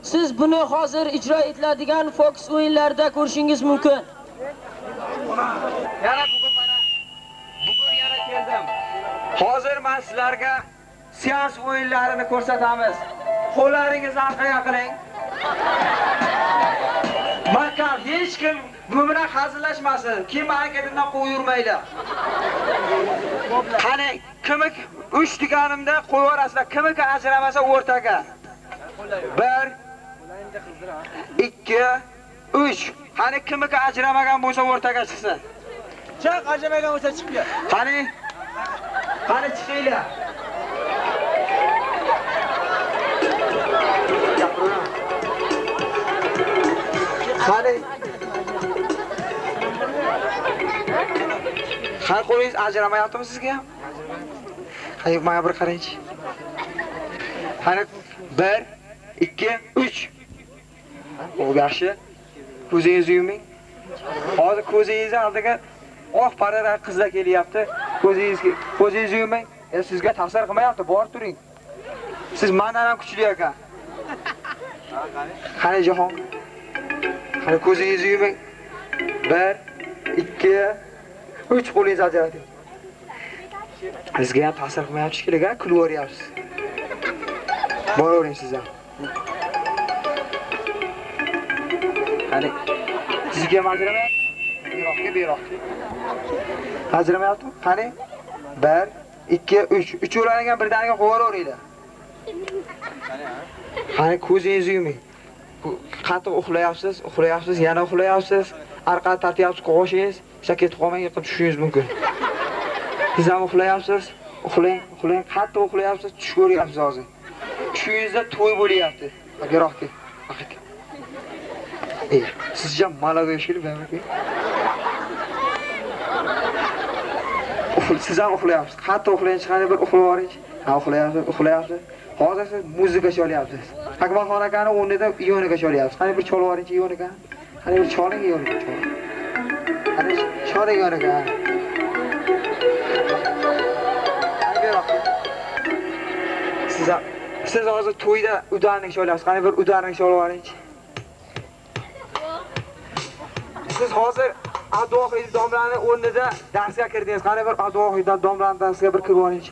Siz buni hozir ijro etiladigan fokus o'yinlarida ko'rishingiz mumkin. Yana bugun mana bugun yana keldim. Hozir men sizlarga seans o'yinlarini ko'rsatamiz. Qo'llaringizni orqaga qiling. Makam hech kim bu bilan hazillashmasin. Kim harakatimdan qo'yib yurmanglar. Qani, kimi 3 deganimda qo'yib yuborasizlar. Kimiki ajramasa o'rtaga. 1 2 3. Qani kimiki ajramagan bo'lsa o'rtaga chiqsin. Chiq, ajramagan bo'lsa chiqib kel. Qani? Qani chiqinglar. Qani? Qani qo'lingiz ajramayaptimi sizga ham? Qani menga bir qarangchi. Qani 1 2 3. Xo'p, yaxshi. Ko'zingizni yuming. Hozir ko'zingizni oldiga oq parada qizlar kelyapti. Ko'zingizni yuming. Sizga ta'sir qilmayapti, borib turing. Siz mendan ham kuchli ekan. Qani Jahon? Qani ko'zingizni yuming. 1 2 3 qo'lingizni ajrating. Sizga ham ta'sir qilmayapti shekilli, ha, kulib yuboryapsiz. Boravering siz ham. Qani sizga ham ajramayapti? Beroqga, beroqga. Ajramayaptimi? Qani? 1 2 3. Uchovlaring ham birdaniga qo'yaveringlar. Qani ko'zingizni yuming. Qattiq uxlayapsiz, uxlayapsiz, yana uxlayapsiz. Arqa tortyapsiz qog'oshingiz, ketib qolmang, yiqilib tushishingiz mumkin. Siz ham uxlayapsiz, uxlang, uxlang, qattiq uxlayapsiz, tush ko'ryapsiz hozir. Tushingizda to'y bo'lyapti. Beroqga. Siz ham malaga shekilli, bamaki. Siz ham uxlayapsiz. Qattiq uxlang, qani bir uxlab yuboring. Ha, uxlayapsiz, uxlayapsiz. Hozir siz muzika chalyapsiz. Akmalxon akani o'rnida ionika chalyapsiz. Qani bir chalib yuboringchi ionika. Qani bir chaling ionika, chaling. Qani chaling ionika. Siz hozir to'yda udarnik chalyapsiz. Qani bir udarnik chalib yuboringchi. Siz hozir Abduvohid domlani o'rnida darsga kirdingiz. Qani bir Abduvohid domlani darsga bir kirib yuboringchi.